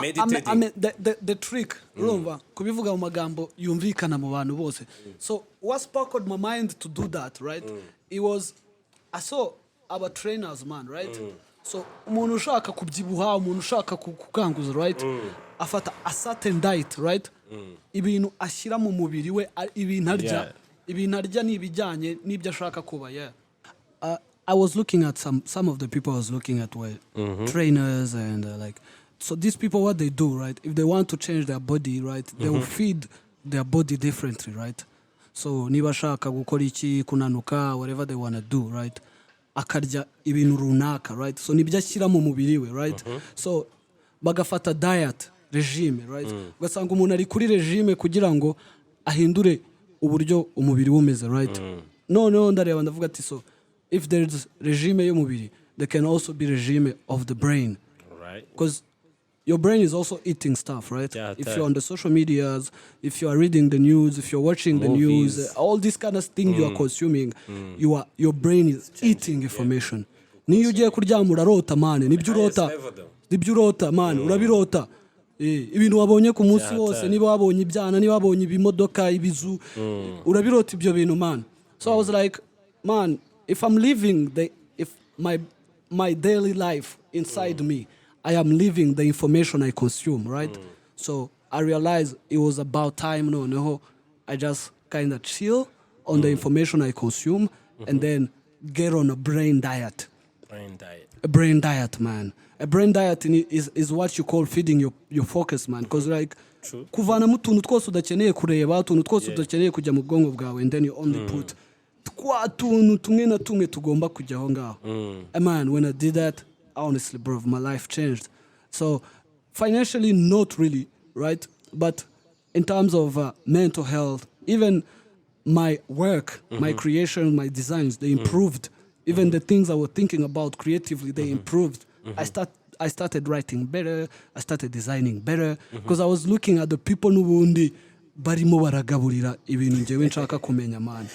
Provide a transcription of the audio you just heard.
the trick urumva kubivuga mu magambo yumvikana mu bantu bose. So what sparkled my mind to do that, right? It was I saw our trainers, man, right? So umuntu ushaka kubyibuha, umuntu ushaka kukanguza, right? Afata a certain diet, right? Ibintu ashyira mu mubiri we, ibintu arya nibijyanye nibyo ashaka kuba. I was looking at some of the people I was looking at were trainers and like, so these people, what they do, right? If they want to change their body, right, they will feed their body differently, right? So niba shaka gukora iki, kunanuka, whatever they want to do, right? Akarya ibintu runaka, right? So nibyo ashyira mu mubiri we, right? So bagafata diet, regime, right? Ugasanga umuntu ari kuri regime kugira ngo ahindure uburyo umubiri umeze, right? No, ndareba ndavuga ati so if there's regime y'umubiri, there can also be regime of the brain. Right. Because your brain is also eating stuff, right? Yeah, if you're on the social medias, if you are reading the news, if you're watching the news, all this kind of thing you are consuming, your brain is eating information. Niyo ugiye kuryama urarota man, nibyo urota man, urabirota. Ibintu wabonye ku munsi wose, niba wabonye ibyana, niba wabonye ibimodoka, ibizu, urabirota ibyo bintu man. So I was like, man, if I'm living if my daily life inside me, I am living the information I consume, right? So I realized it was about time, I just kind of chill on the information I consume and then get on a brain diet. A brain diet, man. A brain diet is what you call feeding your focus, man. Because like, kuvanamo utuntu twose udakeneye kureba, utuntu twose udakeneye kujya mu bwongo bwawe, and then you only put twa tuntu tumwe na tumwe tugomba kujya aho ngaho. And man, when I did that, honestly, bro, my life changed. So financially, not really, right? But in terms of mental health, even my work, my creation, my designs, they improved. Even the things I was thinking about creatively, they improved. I started writing better. I started designing better because I was looking at the people n'ubundi barimo baragaburira ibintu njyewe nshaka kumenya man.